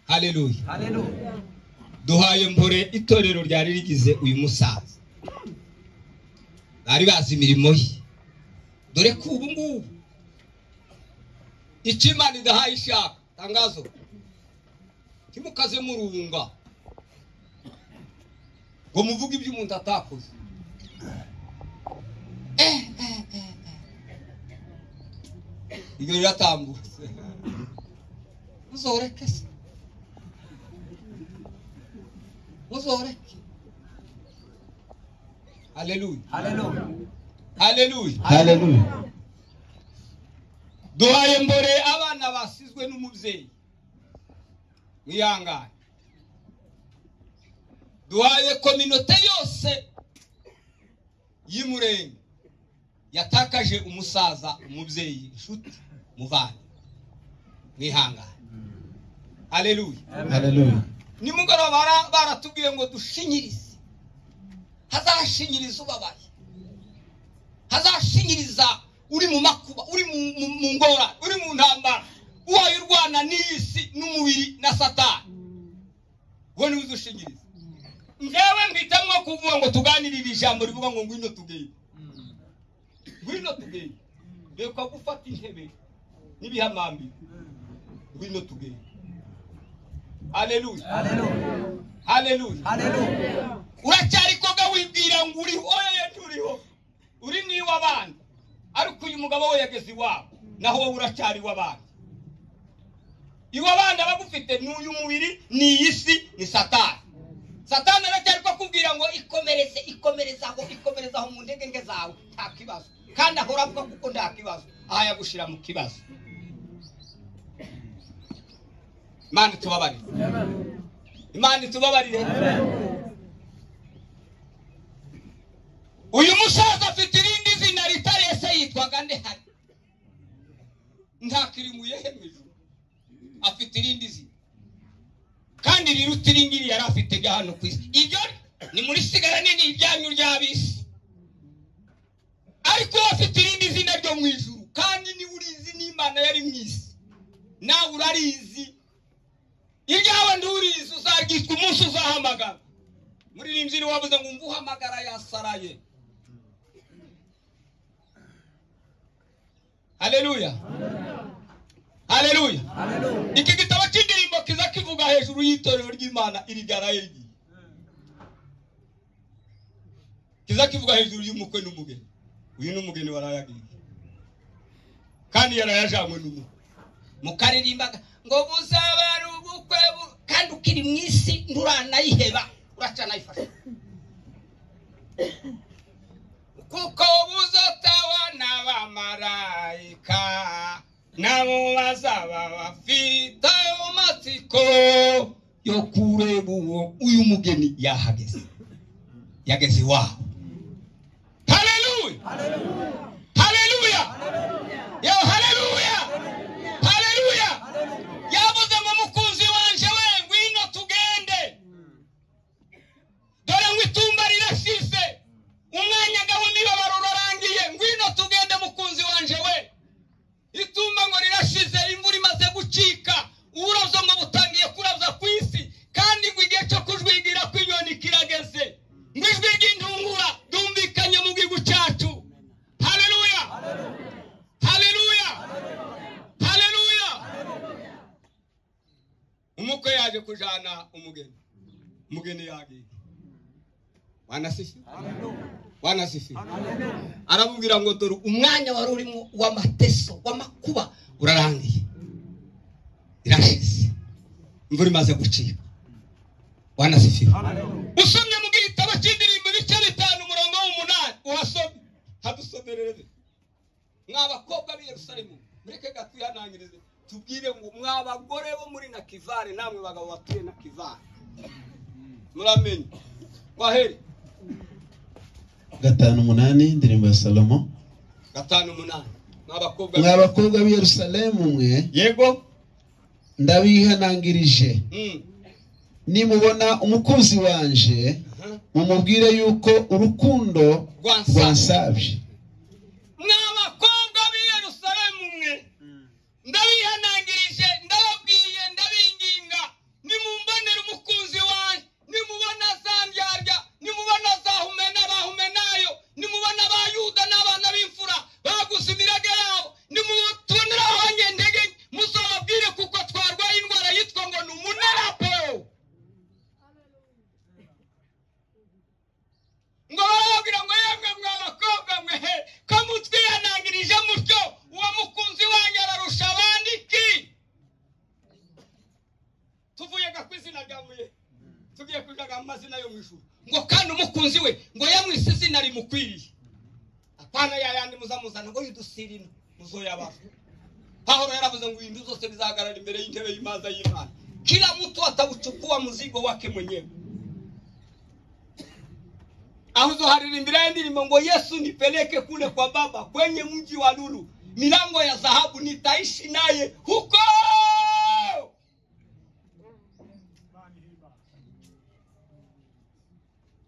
Haleluya. Haleluya. Duhaye mpore itorero ryari rigize uyu musaza. Bari bazi imirimo ye. Dore ko ubu ngubu icyo Imana idahaye ishaka tangazo timukaze murunga ngo muvuge ibyo umuntu atakoze. Ibyo riratambutse muzoreke se, muzoreke. Haleluya. Haleluya. Haleluya. Haleluya. Duhaye mbore abana basizwe n'umubyeyi mwihangane. Duhaye kominote yose y'Imurenge yatakaje umusaza, umubyeyi, inshuti, muvana, mwihangane. Haleluya. Haleluya. Nimugoroba baratubwiye ngo dushinyirize. Hazashinyiriza ubabaye, hazashinyiriza uri mu makuba, uri mu ngora, uri mu ntambara, uwaye urwana n'isi n'umubiri na Satani. Wowe niwe uzushinyiriza. Njyewe mbitamwo kuvuga ngo tuganirire ijambo rivuga ngo ngwino tugende. Ngwino tugende. Reka gufata intebe n'ibihamambi. Ngwino tugende. Haleluya. Haleluya. Haleluya. Haleluya. Uracyari koga wibwira ngo uriho, oya turiho. Uri ni w'abandi. Ariko uyu mugabo we yageze iwabo, naho wowe uracyari w'abandi. Iw'abandi abagufite ni uyu mubiri, ni iyi si, ni Satani. Satani aracyari ko akubwira ngo ikomereze, ikomerezaho, ikomerezaho mu ntege nke zawe, nta kibazo. Kandi ahora avuga kuko nta kibazo, aha yagushira mu kibazo. Imana itubabarire. Imana itubabarire. Uyu musaza afite irindi zina ritari ese yitwaga nde hari? Ntakirimuye he mu ijuru. Afite irindi zina kandi riruta iringiri yari afite rya hano ku isi. Iryo ni muri sigara nini iryanyu ry'ab'isi, ariko afite irindi zina ryo mu ijuru, kandi niwe urizi n'Imana yari mu isi, nawe urarizi. Iryawe ndurizi, uzaryitwa umunsi uzahamagara. Muri iyi nzira wabuze ngo umva uhamagara yasaraye. Haleluya. Haleluya. Iki gitabo cy'indirimbo kiza kivuga hejuru y'itorero ry'Imana iri ryaraye. Kiza kivuga hejuru y'umukwe n'umugeni. Uyu n'umugeni warayagiye. Kandi yarayajanywe n'umukwe. Mukaririmbaga ngo buzaba ubukwe, kandi ukiri mu isi nturanayiheba, uracanayifasha. Kuko buzotawa n'abamarayika, nabo bazaba bafite amatsiko yo kureba uwo uyu mugeni yahageze, yageze iwabo. Haleluya. Haleluya. Yo haleluya. Haleluya. Yavuze ngo mukunzi wanje we ngwino tugende. Dore ngo itumba rirashize, umwanya gahunda urarangiye, ngwino tugende mukunzi wanje we. Itumba ngo rirashize, imvura imaze gucika, uburavyo ngo butangiye kuravya ku isi, kandi ngo igihe cyo kujwigira kw'inyoni kirageze. Ngo ijwi ry'intungura ryumvikanye mu gihugu cyacu. Haleluya. Haleluya. Haleluya. Umukwe yaje kujana umugeni. Umugeni yagiye. Wanasifi. Wanasifi. Aramubwira ngo dore umwanya wari urimo w'amateso, w'amakuba urarangiye. Irashize. Imvura imaze gucika. Wanasifi. Usomye mu gitabo cy'indirimbo ibice 5 umurongo w'8 uhasome. Hadusomerere. Mwa bakobwa b'i Yerusalemu, mureke gatwihanangirize tubwire ngo mwa bagore bo muri Nakivale namwe bagabo batuye Nakivale. Muramenye. Kwaheri. 5:8 indirimbo ya Salomo. 5:8. Mwa bakobwa b'i Yerusalemu mwe. Yego. Ndabihanangirije. Nimubona umukunzi wanje mumubwire yuko urukundo rwansabye. Mwa bakobwa b'i Yerusalemu mwe, ndabihanangirije, ndababwiye, ndabinginga, ku izina rya muye, tugiye kujaga amazina yo mu ijuru. Ngo kandi umukunzi we ngo yamwise izina rimukwiriye, apana yayandi muzamuzana ngo yudusirino muzoyabaza. Pawulo yaravuze ngo ibintu zose bizahagarara imbere y'intebe y'imanza y'Imana, kila mtu atauchukua mzigo wake mwenyewe. Aho uzoharirimbira indirimbo ngo Yesu nipeleke kule kwa Baba kwenye mji wa lulu, milango ya dhahabu, nitaishi naye huko.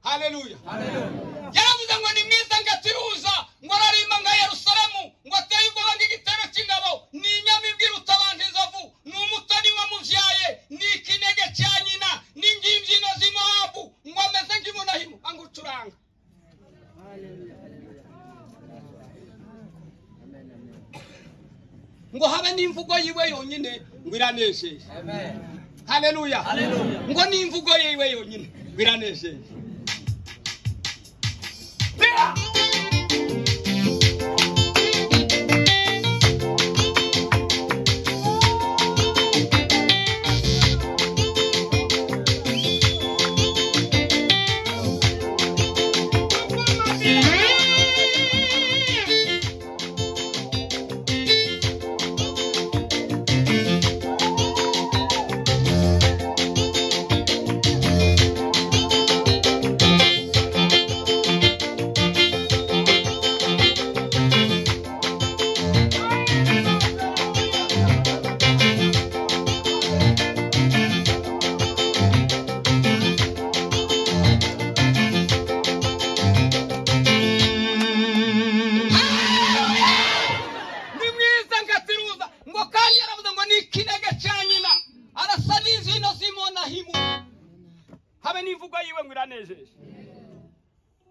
Haleluya. Yaravuze ngo ni mwiza ngatiruza, ngo ararima nka Yerusalemu, ngo ateye ubwoba nk'igitero cy'ingabo, ni inyamibwa iruta abantu inzovu, ni umutoni wamuvyaye, ni ikinege cya nyina, ni ngimbyino z'i Mowabu, ngo ameze nk'imunahimu angucuranga. Ngo habe n'imvugo yiwe yonyine ngo iranejeje. Haleluya. Ngo n'imvugo yiwe yonyine ngo iranejeje.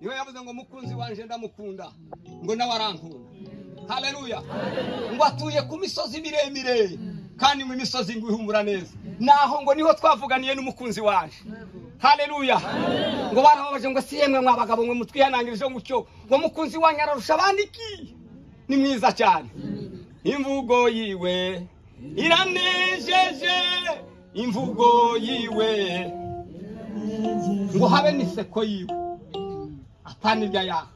Niwe yavuze ngo mukunzi wanje ndamukunda, ngo nawe arankunda. Haleluya. Ngo atuye ku misozi miremire, kandi mu misozi ngo ihumura neza. Naho ngo niho twavuganiye n'umukunzi wanje. Haleluya. Ngo barababaje ngo si yemwe mwabagabo mwe mutwihanangirije mucyo, ngo mukunzi wanyu ararusha abandi iki? Ni mwiza cyane. Imvugo yiwe iranejeje, imvugo yiwe ngo habe niseko yiwe, apana ibya yaha.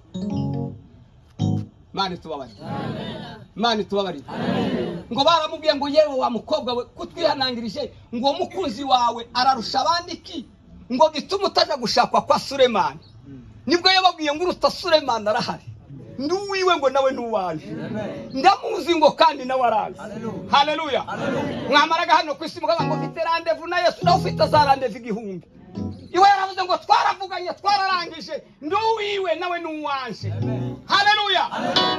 Mani tubabarire. Mani tubabarire. Ngo baramubwiye ngo yewe wa mukobwa we kutwihanangirije, ngo mukunzi wawe ararusha abandi iki? Ngo gituma utaja gushakwa kwa Sulemani. Nibwo yababwiye ngo uruta Sulemani arahari, nduwiwe ngo nawe nuwanje, ndamuzi ngo kandi nawe arazi. Haleluya. Mwamaraga hano ku isi mukavuga ngo mfite rendez-vous na Yesu, nawe ufite za rendez-vous igihumbi. Iwe yaravuze ngo twaravuganye twararangije, nduwiwe nawe nuwanje. Haleluya.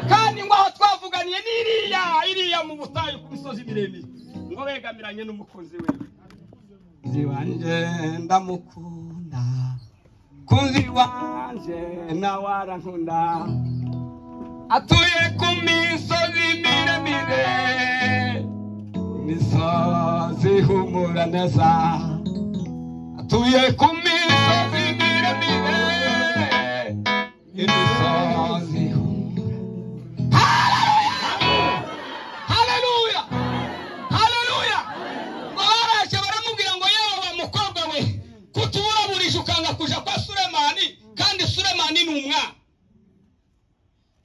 Kandi ngo aho twavuganiye ni iriya mu butayu ku misozi miremire, ngo begamiranye n'umukunzi we. Kunzi wanje ndamukunda, kunzi wanje nawe arankunda, atuye ku misozi miremire, imisozi ihumura neza, atuye ku misozi miremire, imisozi ihumura. Haleluya. Haleluya. Ngo baraje baramubwira ngo yewe wa mukobwa we, kutuburaburije ukanga kuja kwa Sulemani, kandi Sulemani ni umwana.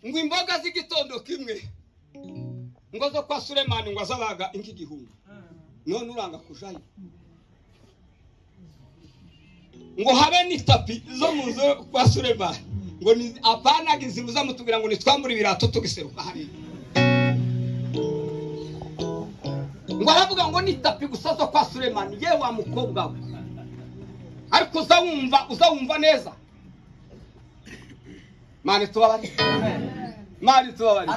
Ngo imboga z'igitondo kimwe ngo zo kwa Sulemani ngo azabaga inki igihumbi, none uranga kujayo. Ngo habe n'itapi zo mu nzu kwa Sulemani, ngo ni apana gizibuza mutubwira ngo nitwambure ibirato tugiseruka hariya. Ngo aravuga ngo n'itapi gusa zo kwa Sulemani, yewe wa mukobwa we. Ariko uzawumva neza. Mani tubabarire. Mani tubabarire.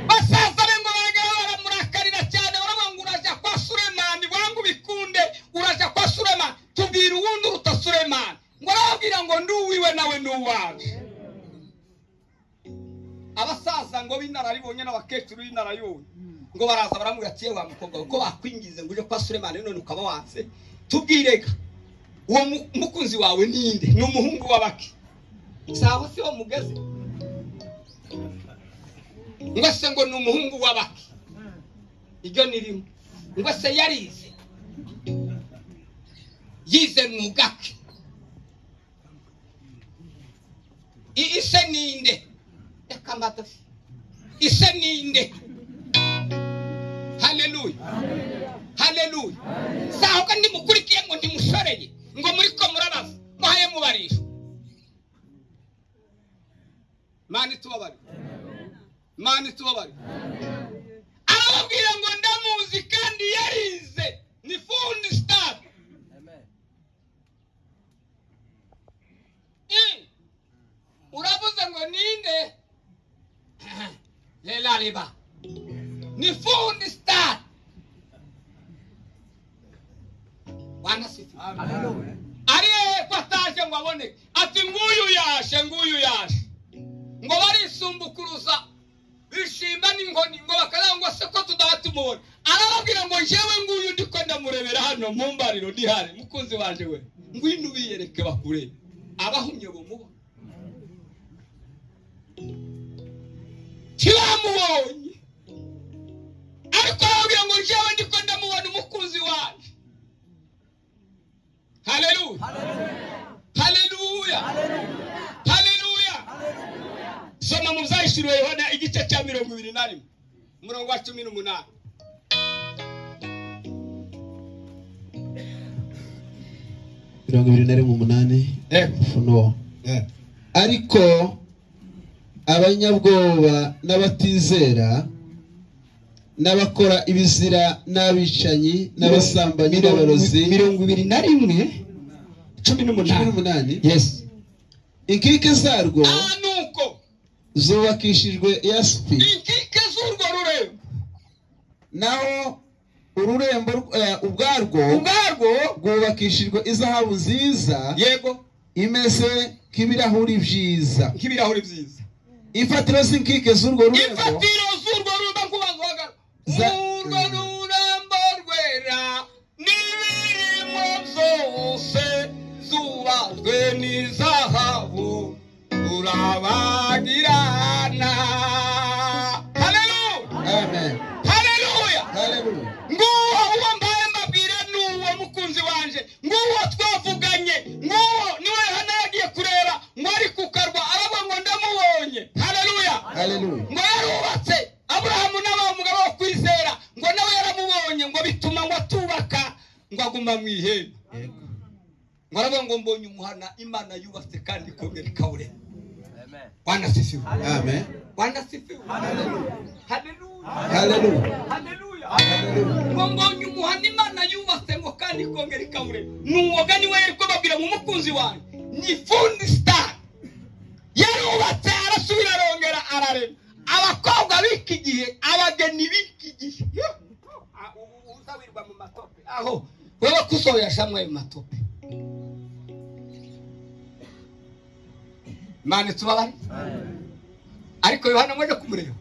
Basaza be ngo baragera baramurakarira cyane, baravuga ngo uraja kwa Sulemani, wangu bikunde, uraja kwa Sulemani, tubwira uwundi uruta Sulemani. Ngo arababwira ngo nduwiwe nawe nuwanje. Abasaza ngo b'inararibonye n'abakecuru b'inararibonye ngo baraza baramubwira ati yewe wa mukobwa we, ko bakwingize ngo uje kwa Sulemani none ukaba wanse, tubwireka uwo mukunzi wawe ninde? Ni umuhungu w'abaki? Sawa si wo mugeze. Ngo se ngo ni umuhungu w'abaki? Iryo ni rimwe. Ngo se yarize? Yize mwuga ki? Ise ninde? Reka mbaze. Ise ninde? Haleluya, haleluya. Saho ko ndimukurikiye ngo ndimushoreye ngo muri ko murabaza muhaye mubarisha. Mani tubabari, mani tubabari. Arababwira ngo ndamuzi kandi yarize, ni fundi star. Uravuze ngo ninde? Lela riba ni fundi star. Wanasifiwe. Ariye ko ataje ngo aboneke, ati nguyu yashe, nguyu yashe. Ngo barisumbukuruza bishimba n'inkoni ngo bakaza ngo se ko tudatumubona. Arababwira ngo njyewe nguyu ndiko ndamurebera hano mu mbariro ndihari, mukunzi wanje we ngwino ubiyereke bakure abahumye bumubona. Kibamubonye ariko arababwira ngo njyewe ndiko ndamubona umukunzi wanje. Haleluya, haleluya, haleluya. Soma mu Byahishuriwe Yohana igice cya 21 umurongo wa 18. 21:8. Ufunuo. Ariko abanyabwoba n'abatizera n'abakora ibizira n'abicanyi n'abasambanyi n'abarozi. 21 18. Yes. Inkike zarwo nuko zubakishijwe yaspi. Inkike z'urwo rurembo, naho ururembo ubwarwo rwubakishijwe izahabu nziza, yego, imeze nk'ibirahuri byiza, nk'ibirahuri byiza. Imfatiro z'inkike z'urwo rurembo, imfatiro z'urwo rurembo nkubazaga, urwo rurembo rwera n'ibirimo byose zubatswe n'izahabu urabagirana. Haleluya, amen, haleluya, haleluya. Nguwo uwo mbaye mbabwira n'uwo mukunzi wanje, nguwo twavuganye, nguwo niwe Yohana yagiye kureba ngo ari kukarwa aravuga ngo ndamubonye. Haleluya, haleluya. Ngo yarubatse Aburahamu n'abaye umugabo wo kwizera, ngo nawe yaramubonye, ngo bituma ngo atubaka ngo aguma mu ihema. Ngo aravuga ngo mbonye umuhana Imana yubatse kandi ikongera ikawurema. Bwana asifiwe. Amen. Bwana asifiwe. Haleluya, haleluya, haleluya. Ngo mbonye umuhana Imana yubatse ngo kandi ikongera ikawurema. Nuwoga niwe yariko babwira ngo umukunzi wanjye ni fundi star, yarubatse arasubira arongera ararema. Abakobwa b'iki gihe, abageni b'iki gihe, uzawirwa mu matope aho wewe kusohoya shamwe mu matope. Mani tubabari. Ariko Yohana mwaje kumureba.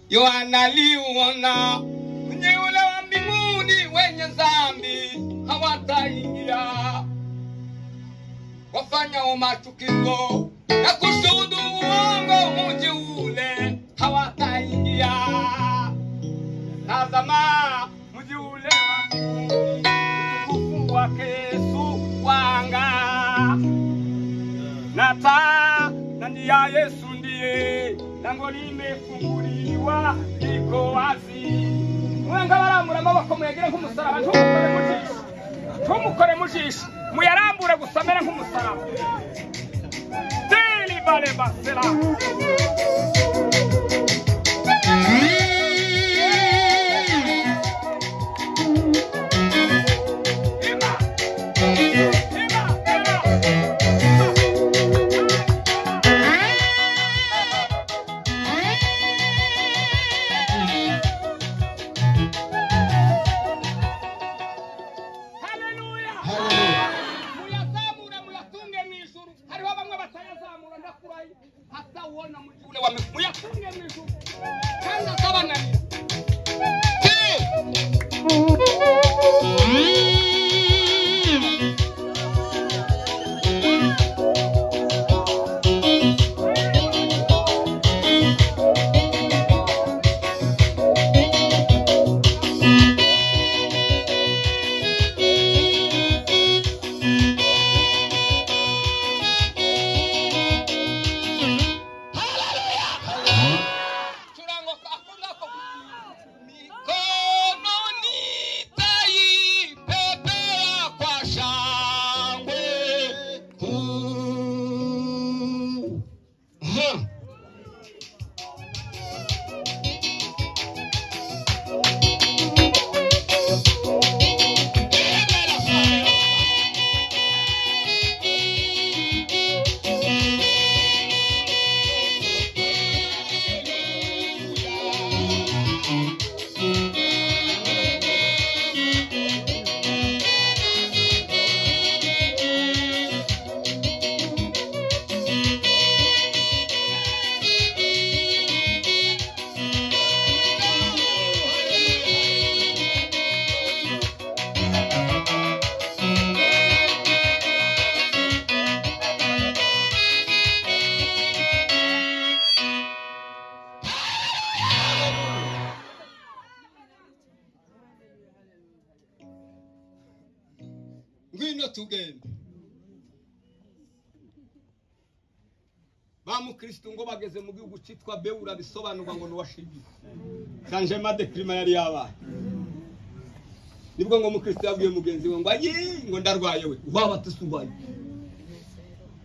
Yohana aliuona mwenye ule wa mbinguni, wenye dhambi hawataingia, wafanya machukizo na kushuhudu uongo mji ule hawataingia. Tazama mji ule wa mbinguni, utukufu wake Yesu wanga na taa na njia Yesu ndiye lango limefunguliwa liko wazi. Mwenga barambura amaboko muyagire nk'umusaraba, ntumukore mu jisho, ntumukore mu jisho, muyarambure gusa amere nk'umusaraba. Tili bale basela. Ima, ima, ima. Haleluya. Haleluya. Muyazamure muyatunge mu ijuru. Hariho bamwe batayazamura ndakurayi hatawona mu gihe wa muyatunge mu ijuru kandi atabananira. Ngwino tugende. Ba mukristo ngo bageze mu gihugu cyitwa Beura, bisobanurwa ngo nuwashingiye changement de climat yari yabaye. Nibwo ngo mukristo yabwiye mugenzi we ngo ayi ngo ndarwaye we, waba tusubaye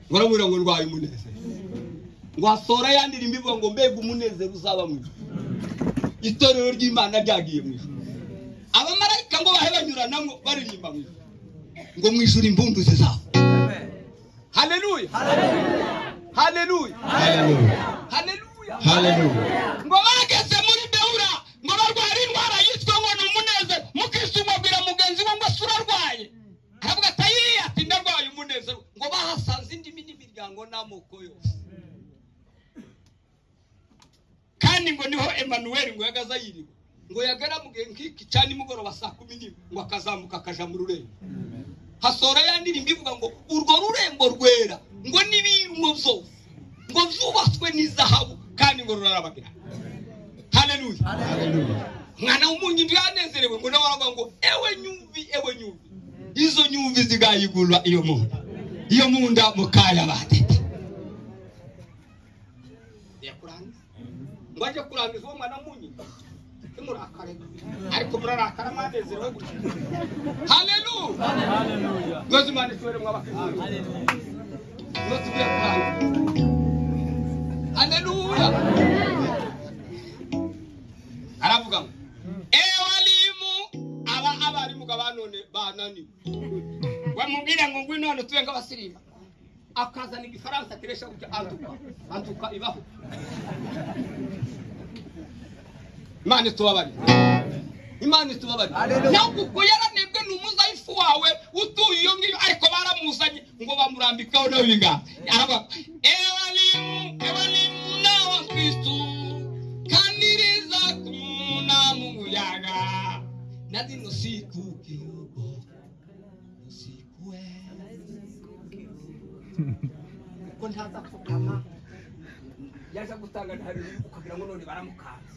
ngo aramubwira ngo ndwaye umunezero, ngo asora yandirimba ivuga ngo mbega umunezero uzaba mu ijuru, itorero ry'Imana ryagiye mu ijuru, abamarayika ngo bahe banyuranamo baririmba mu ijuru, ngo mu ijuru impundu zizaba. Haleluya, haleluya, haleluya, Haleluya. Ngo bageze muri Beura ngo barwara indwara yitwa ngo ni umunezero. Mukristo umubwira mugenzi we ngo urarwaye, aravuga ati ayi, ati ndarwaye umunezero. Ngo bahasanze indimi n'imiryango n'amoko yose, kandi ngo niho Emmanuel ngo yagaza yiriwe, ngo yagera mu gihe nk'iki cya nimugoroba saa 11 ngo akazamuka akaja mu rurembo. Hasora ya ndirimbo ivuga ngo urwo rurembo rwera ngo n'ibirimo byose ngo byubatswe n'izahabu kandi ngo rurarabagirana. Haleluya, Haleluya. Mwana w'umunyindu yanezerewe ngo nawe aravuga ngo ewe nyumvi, ewe nyumvi, izo nyumvi zigayigurwa iyo munda, iyo munda mukaya batete. Yakurangiza ngo aje kurangiza uwo mwana w'umunyindu ntimurakare, ariko murarakara mwanezerewe gutya. Haleluya, Haleluya. Ngozi Imana ishobore mw'abakristo. Ngo tugiye kurangiza. Haleluya. Aravuga ngo ewalimu aba abarimu banone bananiwe, bamubwira ngo ngwino hano tube nk'abasirimu, akazana igifaransa kiresha gutya, antuka antuka ibaho. Imana itubabarire, Imana itubabarire. Nawe kuko yaranebwe ni umuzayifu wawe utuye iyo ngiyo, ariko baramuzanye ngo bamurambikaho nawe ibiganza. Aravuga ewalimu, ewalimu nawa Kristu kaniriza kuna muyaga na dino siku kiyogo usiku kuko ntaza pfukama yaje gutanga ntari ukagira ngo none baramukanze.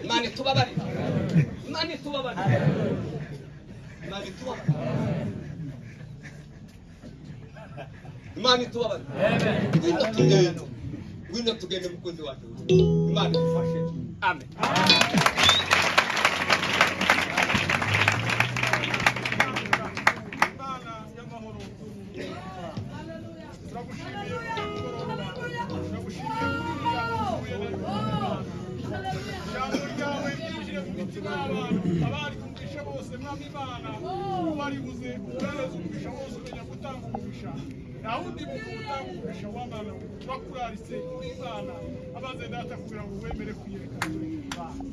Imana itubabarire, Imana itubabarire, Imana itubabarire, Imana itubabarire. Ngwino tugende, ngwino tugende mukunzi wacu, Imana idufashe. Amen. Imana y'amahoro, turagushimiye kuri uyu mugoroba, turagushimiye kuri iri jambo duhuye naryo. Ijambo ryawe ryinjire mu mitima y'abantu, abarikumvisha bose mwami Imana, ubaribuze uhereze umugisha wose, umenya gutanga umugisha. Nta wundi muntu utanga umugisha w'Imana, turakuraritse uri Imana, abaze data kugira ngo wemere kwiyerekana turi Imana.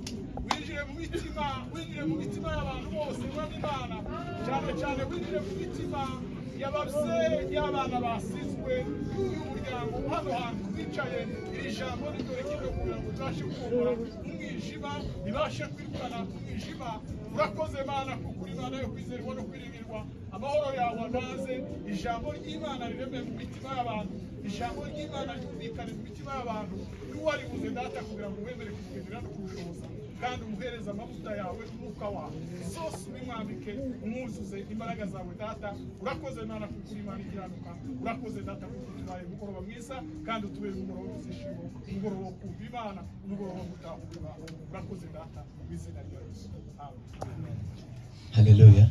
Winjire mu mitima, winjire mu mitima y'abantu bose mwami Imana, cyane cyane winjire mu mitima y'ababyeyi y'abana basizwe y'uyu muryango hano hantu twicaye. Iri jambo ridore kugira ngo tubashe kubona umwijima, ribashe kwirukana umwijima. Urakoze Mana, kuko uri Imana yo kwizerwa no kwiringirwa. Amahoro yawe aganze, ijambo ry'Imana rireme mu mitima y'abantu, ijambo ry'Imana ryumvikane mu mitima y'abantu. N'uwaribuze data kugira ngo wemere kugendera no kurushoboza, kandi umuhereze amavuta yawe, umwuka wawe zose ubimwambike, umwuzuze imbaraga zawe data. Urakoze Mana, kuko uri Imana ikiranuka. Urakoze data, kuko utubaye umugoroba mwiza, kandi utubere umugoroba w'ibyishimo, umugoroba wo kumva Imana, umugoroba wo gutahura Imana. Urakoze data, mu izina rya Yesu, amen. Haleluya.